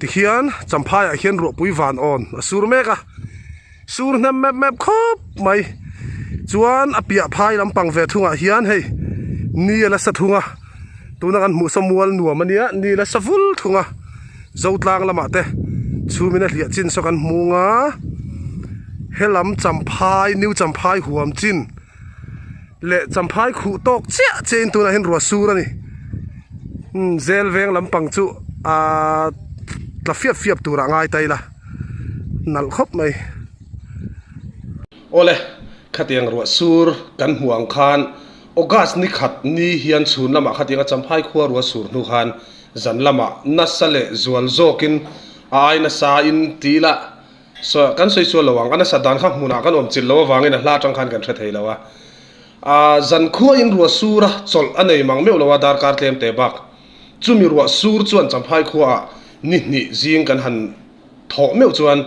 Tikhian Champhai ah hian ruahpui van awn a sur mek a, sur hnem mep mep khawp mai. Chuan a piah phai lampang ve thungah hian hei ni a la sa thung a, tuna kan hmuh saw mual nuam a nia, ni la sa vul thung a, Zotlang lamah te chhumin a hliah chin saw kan hmu ang a, helam Champhai New Champhai huam chin leh Champhai khuh tawk chiah chiahin tunah hian ruah sur a ni. Umm zel veng lampang chu aaa tla fiap fiap turah ngai ta ila nalh khawp mai. Awle, khatiang ruah sur kan hmuh ang khan August ni khat ni hian chhun lamah khatianga Champhai khua ruah sur hnu khan zan lamah nasa leh zual zawkin a ai nasa in ti ila Saw, kan sawi sual lo ang, a nasa dan kha hmunah kan awm chilh lo avangin a hla atang khan kan hre thei lo a. A zankhua in ruah sur a chawlh a nei mang meuh lo a darkar tlem teh bak. Chumi ruah sur chuan Champhai khuaah ni hnih zing kan han thawh meuh chuan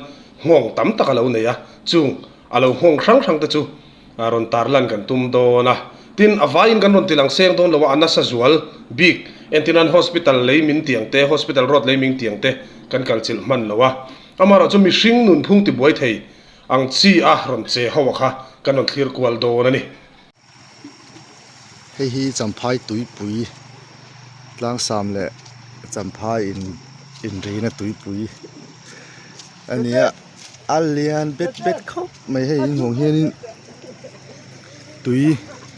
nghawng tam tak a lo nei a, chung a lo nghawng hrang hrang te chu rawn tarlan kan tum dawn a. Tin, a vaiin kan rawn tilang seng dawn lo a, a nasa zual bik. Entirnan Hospital lei min tiang te, Hospital road lei ming tiang te kan kalchilh hman lo a. Amaherawh chu mihring nunphung tibuai thei ang chi a rawn che ho a kha kan rawn thlir kual dawn a ni. Hei hi Champhai tuipui tlangsam leh Champhai in inrina tuipui a ni a a lian bet bet khawp mai hei in hmuh ang hianin tui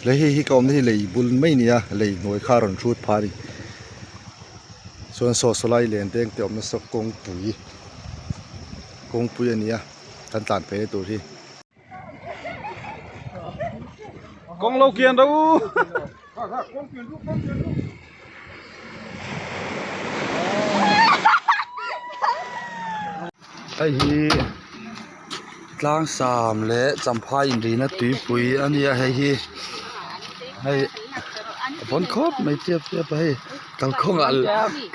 leh hei hi ka awmna hi lei bul mai a ni a lei hnuai kha a rawn hrut phah a ni. Chuan saw sawlai len deng te awm nasa kawngpui kawngpui a ni a kan tlan phei na tur hi. Kawng lo kian ro u. Hei hi tlangsam leh champhai inrina tuipui a nia hei hi hei a bawn khawp mai tiap tiap a hei kalkawngah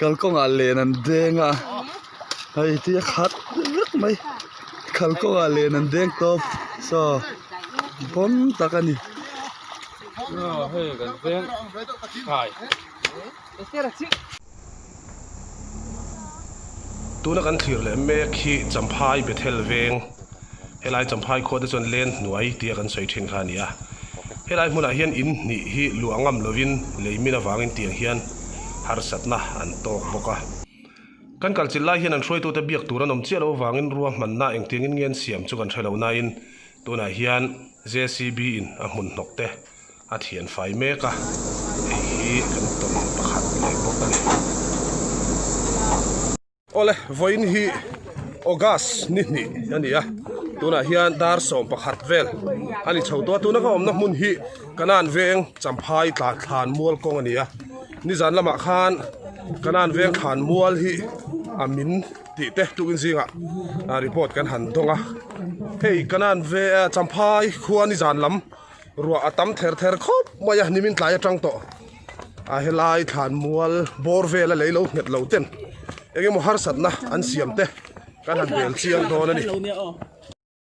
kalkawngah len an deng a hei ti a khat vek mai kalkawngah len an deng tawp saw bawn tak a ni. Tuna kan thlir leh mek hi Champhai Bethel veng helai Champhai khua te chuan len hnuai tia kan sawi thin kha a ni a. Helai hmunah hian in hnih hi luah ngam lovin lei min avangin tiang hian harsatna an tawk bawk a. Kan kalchilh lai hian an hruaitute biak tur an awm chiah loh avangin ruahmanna engtiangin nge an siam chu kan hre lo nain tunah hian JCB in a hmun hnawk te a thian fai mek a, hei hi kan tawn pakhat leh bawk a ni. Awle, vawiin hi August ni hnih a ni a, tunah hian dar 11 vel a ni chho tawh a, tuna ka awmna hmun hi Kanan veng Champhai tlan thlan mual kawng a ni a, nizan lamah khan Kanan veng thlan mual hi a min tih te tukin zingah report kan han dawng a, hei Kanan ve Champhai khua nizan lam. Ruah a tam ther ther khawp mai a, nimin tlai atang tawh a helai thlan mual bawr vela lei lo nghet lo ten eng emaw harsatna an siam te kan han bel chiang dawn a ni.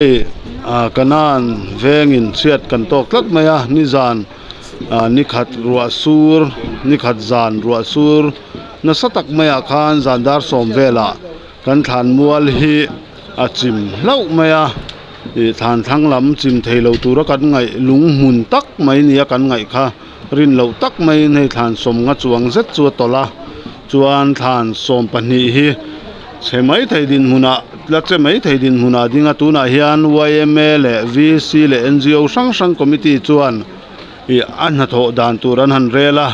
Hei Kanan vengin chhiat kan tawk tlat mai a, nizan nikhat ruah sur nikhat zan ruah sur nasa tak maiah khan zan dar sawm velah kan thlan mual hi a chim hlauh mai a. Ih thlan thlang lam chim thei lo tura kan ngaih lung hmun tak mai nia kan ngaih kha rin loh tak maiin hei thlan sawm nga chuang zet chu a tawlh a chuan thlan 12 hi chhe mai thei dinhmunah la che mai thei dinhmunah a ding a tunah hian yma leh vc leh ngo hrang hrang committee chuan ih a hnathawh dan tur an han rel a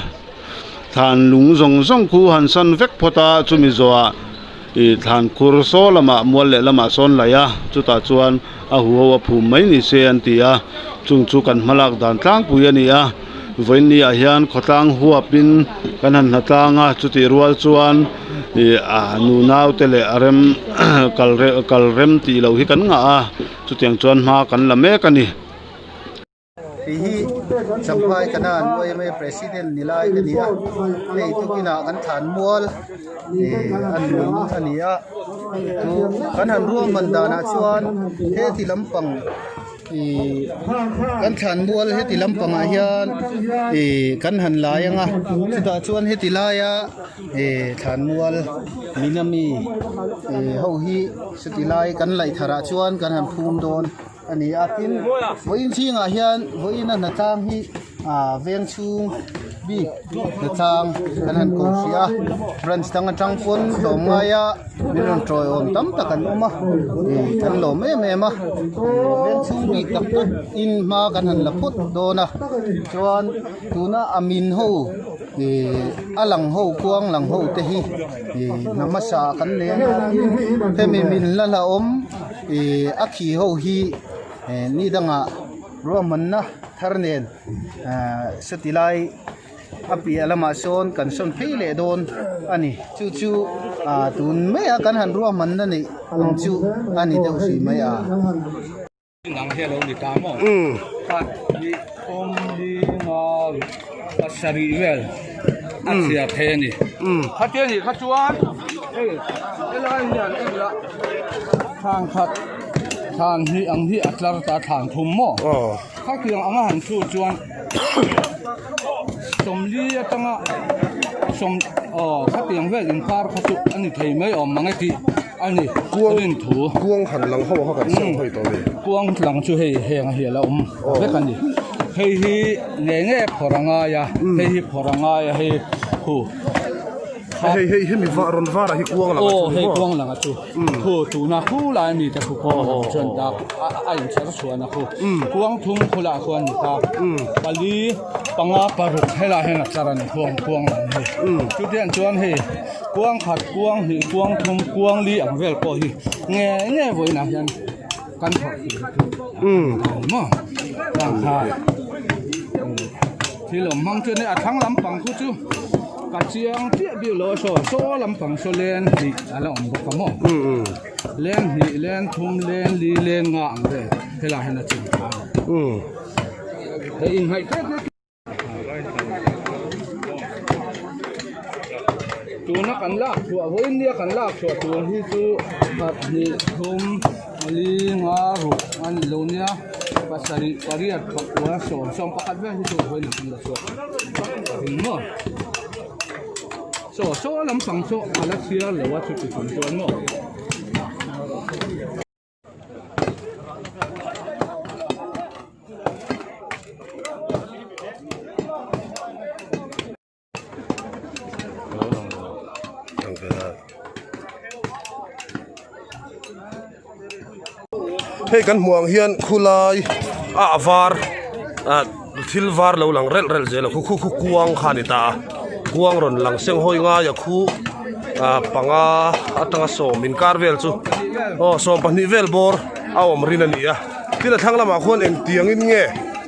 thlan lung zawng zawng khu han san vek phawt a chumi zawhah. Ih thlan khur saw lamah mual leh lamah sawn laih a chutah chuan a huho a phum mai ni se an ti a chung chu kan hmalak dan tlangpui a ni a vawiin ah hian khawtlang huapin kan han hna tlang a chutih rual chuan ih ah nunau te leh a rem kal kal rem tih loh hi kan ngah a chutiang chuan hma kan la mek a ni. Hei hi Champhai Kanan yma President ni lai ka ni a, hei tukinah kan thlan mual ih a nun a ni a, chu kan han ruahman danah chuan heti lampang Ihh kan thlan mual heti lampangah hian ihh kan han lai ang a chutah chuan heti laia ihh thlan mual min ami ihh ho hi chuti lai kan laih tharah chuan kan han phum dawn a ni a tin vawiin chhingah hian vawiin a hnatlang hi ah veng chhung bik hnatlang kan han ko hrih a branch dang atang pawn tlawm ngai a min rawn tawiawm tam tak an awm a ih kan lawm em em a ih veng chhung bik tak tak in hma kan han la phawt dawn a chuan tuna a min ho ih a lang ho kuang lang ho te hi ih hna hmasa kan nei a hemi min la la awm. Ih a khi ho hi eh ni dangah ruahmanna thar nen ah sawti lai a piah lamah sawn kan sawn phei leh dawn a ni chu chu ah tun mai a kan han ruahmanna neih ang chu a ni deuh hrih mai a. Nang hi a lo ni ta maw? Pahnih awm li nga pasarih vel a chhiar thei a ni. Khatia nih kha chuan hei helai hian en ila thlan khat thlan hnih ang hi a tlar ta thlan thum maw? Khatiang anga han chhut chuan sawmli atanga sawm aw khatiang vel inkar kha chu a ni thei mai awm mang e tih. A ni, rin thu. Kuang han lang ho kha kan siam hawi tawh a ni. Kuang lang chu hei heng hi a la awm vek a ni. Hei hi nge nge phawrh a ngai a, hei hi phawrh a ngai a hei khu. Hei hei hemi va rawn var ah hi kuang lang a chu ni maw? Aw hei kuang lang a chu. Khu tuna khu lai ami te khu kuang lang chuan ta a inchher chhuan a khu. Kuang thum khu lah khuan ni ta. Pali panga paruk helai hian a tlar a ni kuang kuang lang hi. Chutiang chuan hei. Kuang khat, kuang hnih, kuang thum, kuang li ang vel pawh hi nge nge vawiinah hian kan thawk tur chu a ni maw? Kuang kha thil awm hmang chu a ni a thlang lampang khu chu ka chiang chiah bik lo a saw saw lampang saw len hnih a la awm bawk a maw? Len hnih, len thum, len li, len nga ang vel helaiah hian a chin ta a ni. Hei innghaih tep tep. Tuna kan lak chhuah vawiin nia kan lak chhuah tur hi chu khat hnih thum li nga ruk a ni lo nia pasarih pariat pakua sawm sawm pakhat vel hi chu vawiin ah kan la chhuak eng maw saw saw lampang saw a la chhiar lo a chuti chung chuan maw. Hei kan hmuh ang hian khulai ah var ah thil var lo lang relh relh zel a khu khu khu kuang kha a ni ta a kuang rawn lang seng hawi ngai a khu ah panga atanga sawm inkar vel chu aw 12 vel bawr a awm rin a ni a tin a thlang lamah khuan engtiangin nge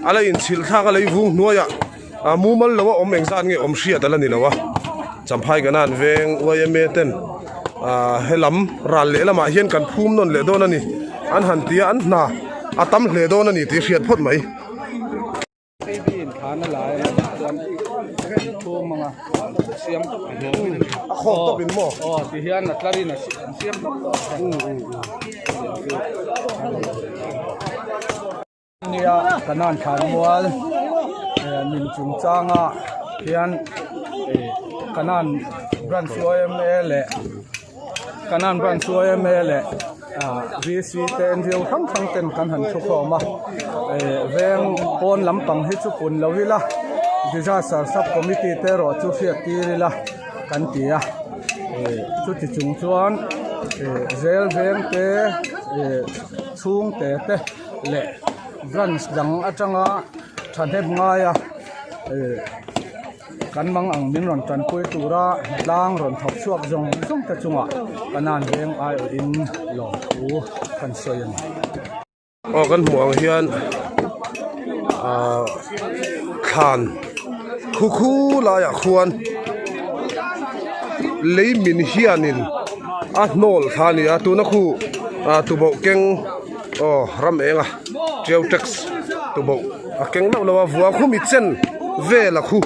a la inchhilh thlak a lei vung hnuaiah ah mumal lo a awm engzat nge awm hriat a la ni lo a Champhai Kanan veng yma ten ah helam ral leh lamah hian kan phum nawn leh dawn a ni an han ti a an hna a tam hle dawn a ni tih hriat phawt mai. Inthlan a lai a nih chuan thum anga siam tawp a ni. A khawk tawp in maw? Aw ti hian a tlar in an siam tawp tawh a. Nia Kanan Thlanmual min chungchanga hian Kanan branch yma leh Kanan branch yma leh VC te NGO hrang hrang ten kan han thu khawm a veng pawn lampang hi chu pun lo ila disaster sub committee te erawh chu hriat tir ila kan ti a chuti chung chuan zel veng te chhungte te leh branch dang atanga thahnem ngaia Kan mang ang min rawn tanpui tura tlang rawn thawk chhuak zawng zawng te chungah Kanan veng aiawhin lawmthu kan sawi a ni. Aw kan hmuh ang hian ahh thlan khu khu laiah khuan lei min hianin a hnawl thla a ni a tuna khu ah tuboh keng aw ram eng a tiau tax tuboh a keng meuh lo a vua khu mi chen vel a khu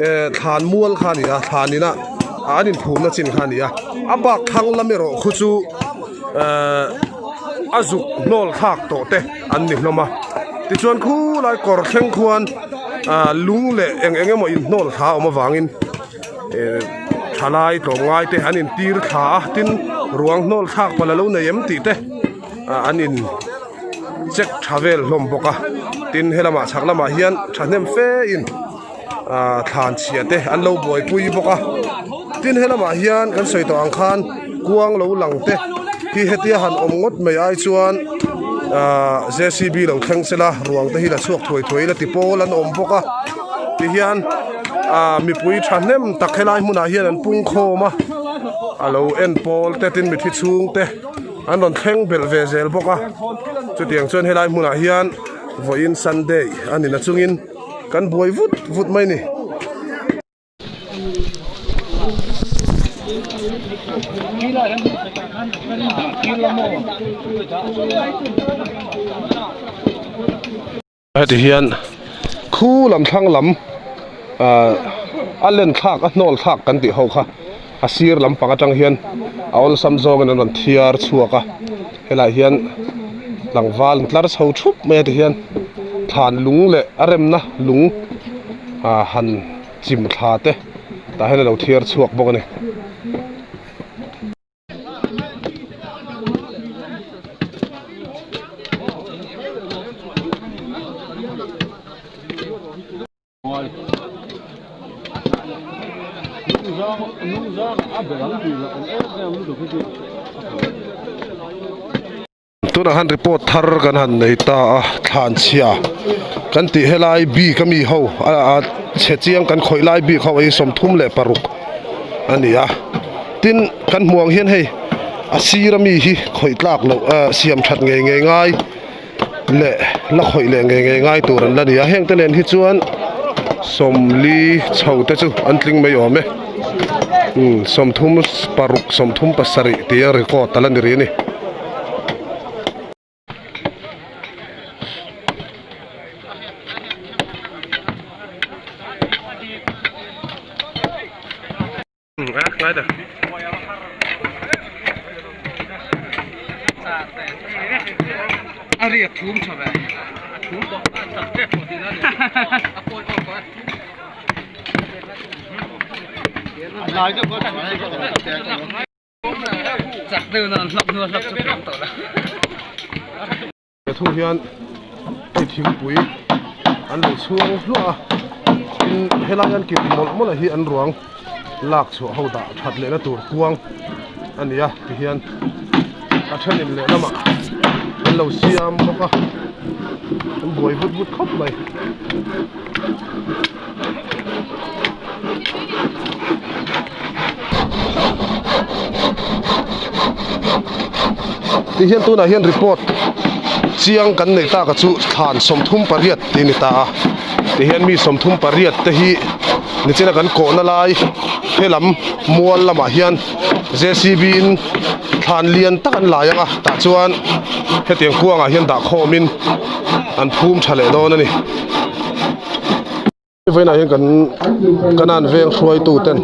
eh thlan mual kha a ni a thlan ina an inphumna chin kha a ni a a bak thlang lam erawh khu chu ehh a zuk hnawl thlak tawh te an ni hlawm a. Tichuan khulai kawr thleng khuan ah lung leh eng eng emaw inhnawl thla a awm avangin eh thalai tlawmngai te an intir thla a tin ruang hnawl thlak palh alo nei em tih te ah an in check tha vel hlawm bawk a tin helamah chhak lamah hian thahnem fe in ah thlan chhia te an lo buaipui bawk a tin helamah hian kan sawi tawh ang khan kuang lo lang te hi hetia han awm ngawt mai ai chuan ah J C B lo thleng sela ruang te hi la chhuak thuai thuai ila ti pawl an awm bawk a tihian ah mipui thahnem tak helai hmunah hian an pung khawm a a lo en pawl te tin mithi chhung te an rawn thleng belh ve zel bawk a chutiang chuan helai hmunah hian vawiin sunday a ni na chungin. Kan buai vut vut mai ni. Heti hian khu lam thlang lam ah a len thlak a hnawl thlak kan tih ho kha a sir lampang atang hian a awlsam zawngin an rawn thiar chhuak a helaiah hian tlangval an tlar chho thup mai a tihian thlan lung leh a remna lung ah han chim thla te tah hian a lo thiar chhuak bawk a ni. Tunah khan report thar kan han nei ta a thlan chhia kan tih helai bik ami ho a chhe chiang kan khawih lai bik ho hi 36 a ni a tin kan hmuh ang hian hei a sir ami hi khawih tlak loh siam that ngei ngei ngai. leh la khawih leh ngei ngei ngai tur an la ni a heng te nen hi chuan 40 chho te chu an tling mai awm e umm 36 37 tih a record a la ni rih a ni. He thung hian hei thingpui an lo chhuang hluah a tin helai an kir mawlh mawlh a hi an ruang lak chhuah ho dah that lehna tur kuang a ni a tihian a thenin lehlamah an lo siam bawk a an buai vut vut khawp mai. Ti hian tunah hian report chiang kan neih tak a chu thlan 38 tih a ni ta a ti hian mi 38 te hi nichina kan kawhna lai helam mual lamah hian J C B in thlan lian tak an lai ang a tah chuan hetiang kuangah hian dah khawmin an phum tha leh dawn a ni. Vawiinah hian kan kanan veng hruaitu ten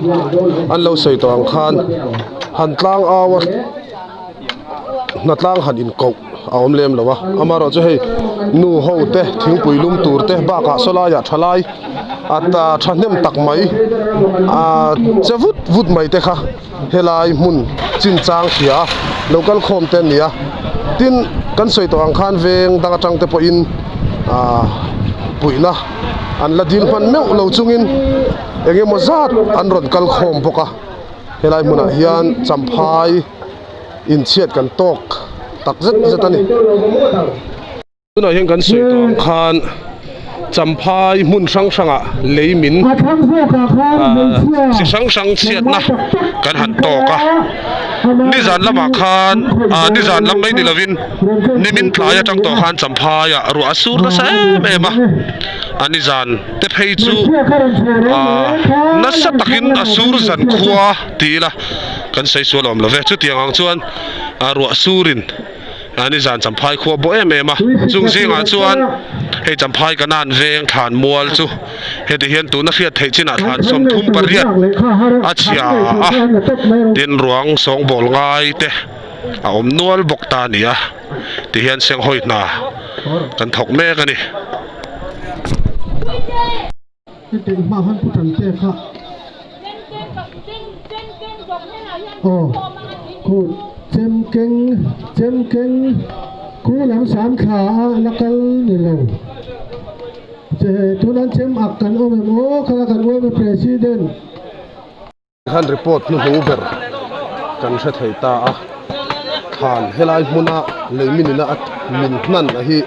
an lo sawi tawh ang khan han tlang au a hnatlang han inkoh a awm lem lo a amaherawh chu hei nu ho te thingpui lum tur te bakah saw laiah thalai a thahnem tak mai ah che vut vut mai te kha helai hmun chinchang hria a lo kal khawm te an ni a tin kan sawi tawh ang khan veng dang atang te pawhin ah puihna an la dil hman meuh lo chungin eng emaw zat an rawn kal khawm bawk a helai hmunah hian champhai inchhiat kan tawk tak zet zet a ni. Tunah hian kan sawi tawh ang khan Champhai hmun hrang hrangah lei min chi hrang hrang chhiatna kan han tawk a, nizan lamah khan ah nizan lam mai ni lovin nimin tlai atang tawh khan Champhaiah ruah a sur nasa em em a, a nizan te phei chu ah nasa takin a sur zan khua ti ila kan sawi sual awm lo ve, chutiang ang chuan ruah surin. A nizan Champhai khua bawh em em a, chung zingah chuan hei Champhai Kanan veng thlan mual chu heti hian tuna hriat theih chinah thlan 38 a chhia a, tin ruang sawngbawl ngai te. a awm nual bawk ta a ni a tihian senghawi hna kan thawk mek a ni. Aw khu chem keng chem keng khu lam sam thla a la kal ni lo che tunan chem ak kan awm em aw khala kan yma president. Khan report hnuhnung ber kan hre thei ta a, thlan helai hmuna leimin ina a min hnan a hi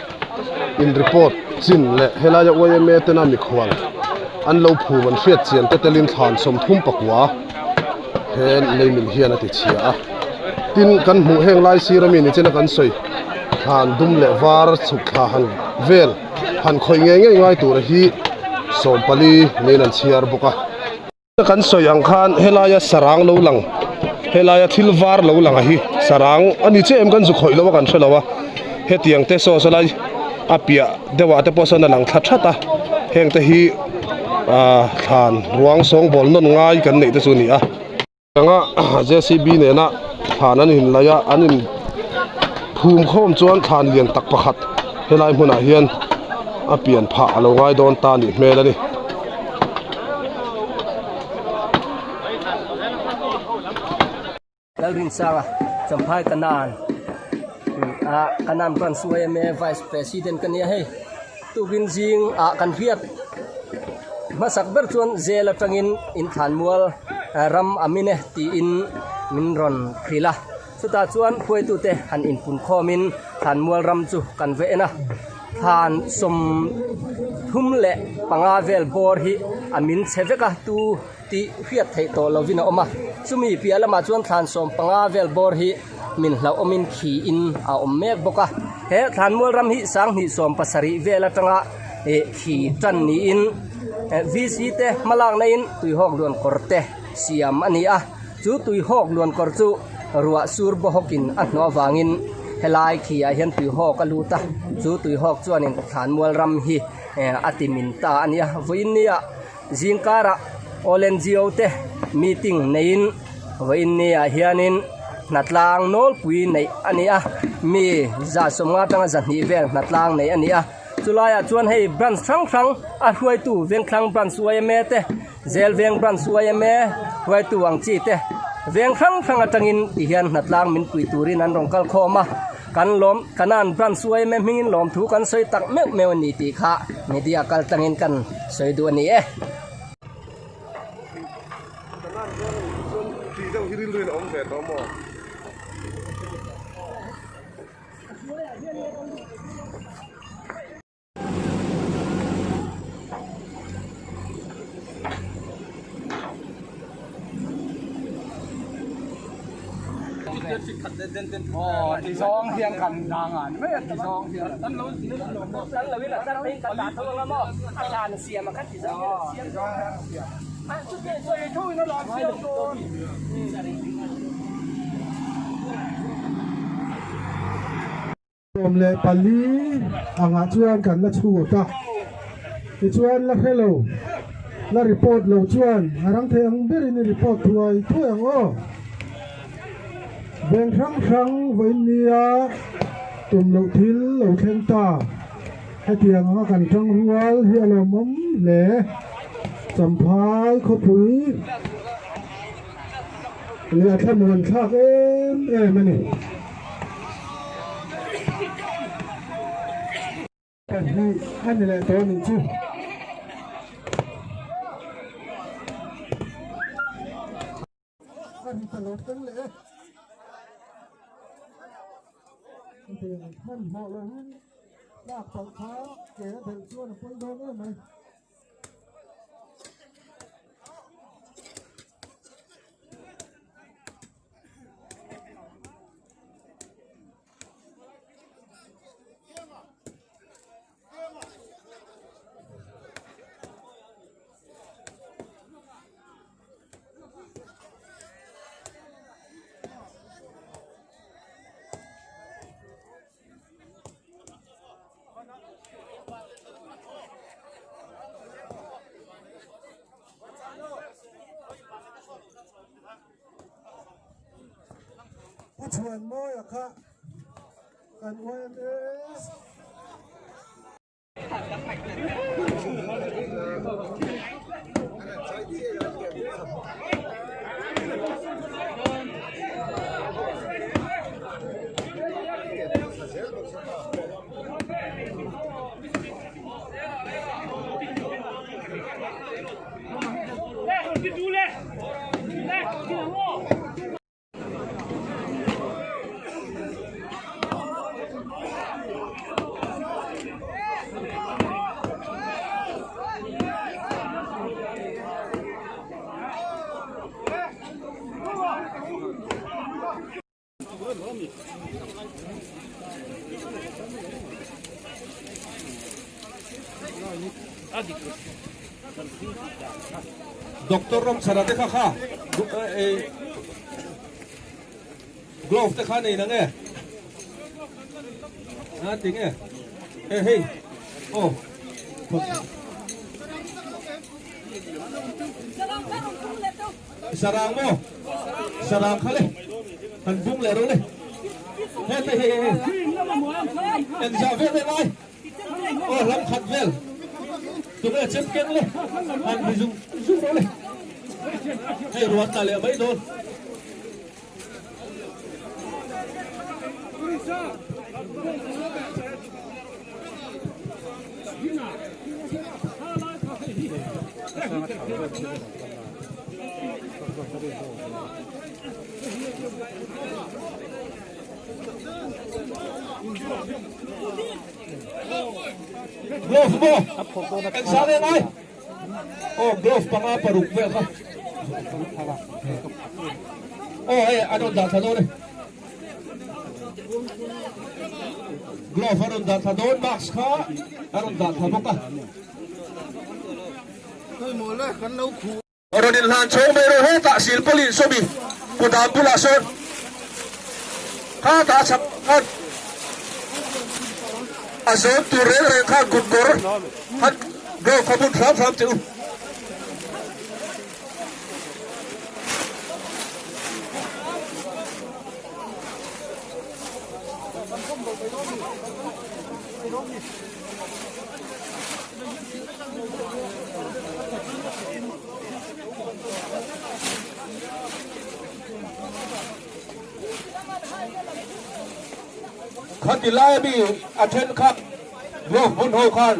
in report chin leh helaia yma tena mikhual an lo phum an hriat chian te telin thlan 34 he leimin hian a ti chhia a. Tin, kan hmuh heng lai sir ami ni china kan sawi thlan dum leh var chhuk thla han vel han khawih ngei ngei ngai tura hi 14 niin an chhiar bawk a. Kan sawi ang khan helaia sarang lo lang, helaia thil var lo lang a hi sarang a ni chiah em kan zu khawih lo a kan hre lo a, hetiang te saw saw lai a piah deuh ah te pawh sawn a lang thla that a, heng te hi ah thlan ruang sawngbawl nawn ngai kan neih te chu a ni a. Anga JCB nena thlan an inlaih a, an in phum khawm chuan thlan lian tak pakhat helai hmunah hian a pian phah a lo ngai dawn ta a nih hmel a ni. Lalrinsanga Champhai Kanan ah Kanan Branch yma Vice President ka nia hei tukin zing ah kan hriat hmasak ber chuan zel atangin inthlanmual ram a min e tiin min rawn hrilh a chutah chuan hruaitute han inpun khawmin thlanmual ram chu kan va en a thlan 35 vel bawr hi a min chhe vek a tu tih hriat theih tawh lovin a awm a, chumi piah lamah chuan thlan 15 vel bawr hi min hlauhawmin khiin a awm mek bawk a, he thlanmual ram hi 2070 vel atanga ih khi tan niin VC te hmalakna in tuihawk luan kawr te siam a ni a, chu tuihawk luan kawr chu ruah sur bawhawkin a hnawh avangin helai khiah hian tuihawk a lut a, chu tuihawk chuanin thlanmual ram hi a ti min ta a ni a, vawiin nia. Zingkarah All NGO te meeting neiin vawiin niah hianin hnatlang nawlpui neih a ni a, mi 150 atanga 200 vel hnatlang neih a ni a, chulaiah chuan hei branch hrang hrang a hruaitu Vengthlang branch yma te, Zelveng branch yma hruaitu ang chi te veng hrang hrang atangin tihian hnatlang min pui turin an rawn kal khawm a. Kan lawm Kanan branch yma hmingin lawmthu kan sawi tak meuh meuh a ni tih kha media kal tlangin kan sawi duh a ni e. Kanan chuan chuan tih deuh hi rilru in a awm ve tawh maw? 14 angah chuan kan la chhut a, tichuan la hre lo, la report lo chuan a rang thei ang berin i report thuai thuai ang aw. Veng hrang hrang vawiin nia tum loh thil lo thleng ta, hetiang anga kan tang rual hi a lawmawm hle. Champhai khawpui leh a thlamuan thlak em em a ni. Pahnih a ni leh tawh a nih chu. A ri ta lo thleng leh e. Hmanhmawh lovin lak palh kha ke a belh chuan a pawi dawn em mai. Chhuanmawia kha kan yma. Doctor Ramchhana te kha kha glove te kha nei na nge a ti nge hei hei aw Sarang maw? Sarang kha le. Han bung leh ro le. He hei hei hei. Engzah vel nge ngai? Aw lam khat vel. Tunge chem keng le. Han ri zung zung ro le. Hei ruan tla leh mai dawn. Glove maw? Engzah nge ngai? Aw glove panga paruk vel kha. Aw hei an rawn dah thla dawn e. Glove a rawn dah thla dawn mask kha a rawn dah thla bawk a. Rawn inhlan chhawng mai rawh hetah silpawlin sawmi kudam bulah sawn kha tah chak khan a zawm tur reng reng khan kut kawr khan glove kha bun hram hram teh u. Khati lai ami a then kha glove bun ho khan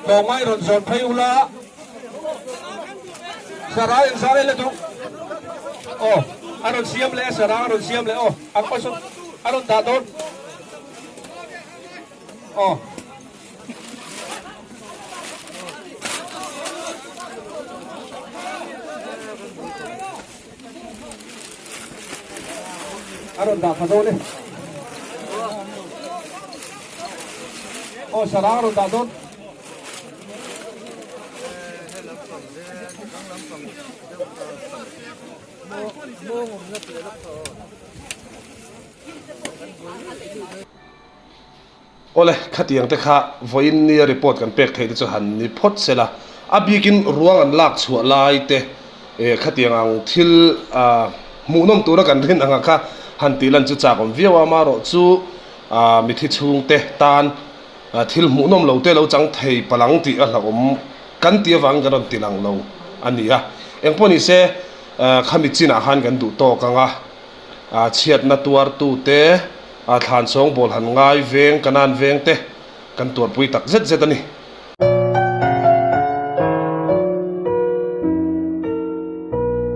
tlawmngai rawn zawn phei ula Sarah in Sarah le duh aw a rawn siam leh a Sarah a rawn siam leh aw a a rawn dah dawn aw. A rawn dah kha dawn e. Aw sarang a rawn dah dawn. Awle, khatiang te kha vawiin nia report kan pek theih te chu han ni phawt se la, a bikin ruang an lak chhuah lai te eh khatiang ang thil ah hmuhnawm tura kan rin anga kha han tih lan chu chak awm viau a, amaherawh chu ah mithi chhungte tan thil hmuhnawm lo te lo chang thei palang tih a hlauhawm kan tih avangin kan rawn ti lang lo a ni a, engpawh ni se khami chinah khan kan duh tawk ang a, chhiatna tuartute. A thlan sawng bawl han ngai veng kanan veng te kan tuarpui tak zet zet a ni.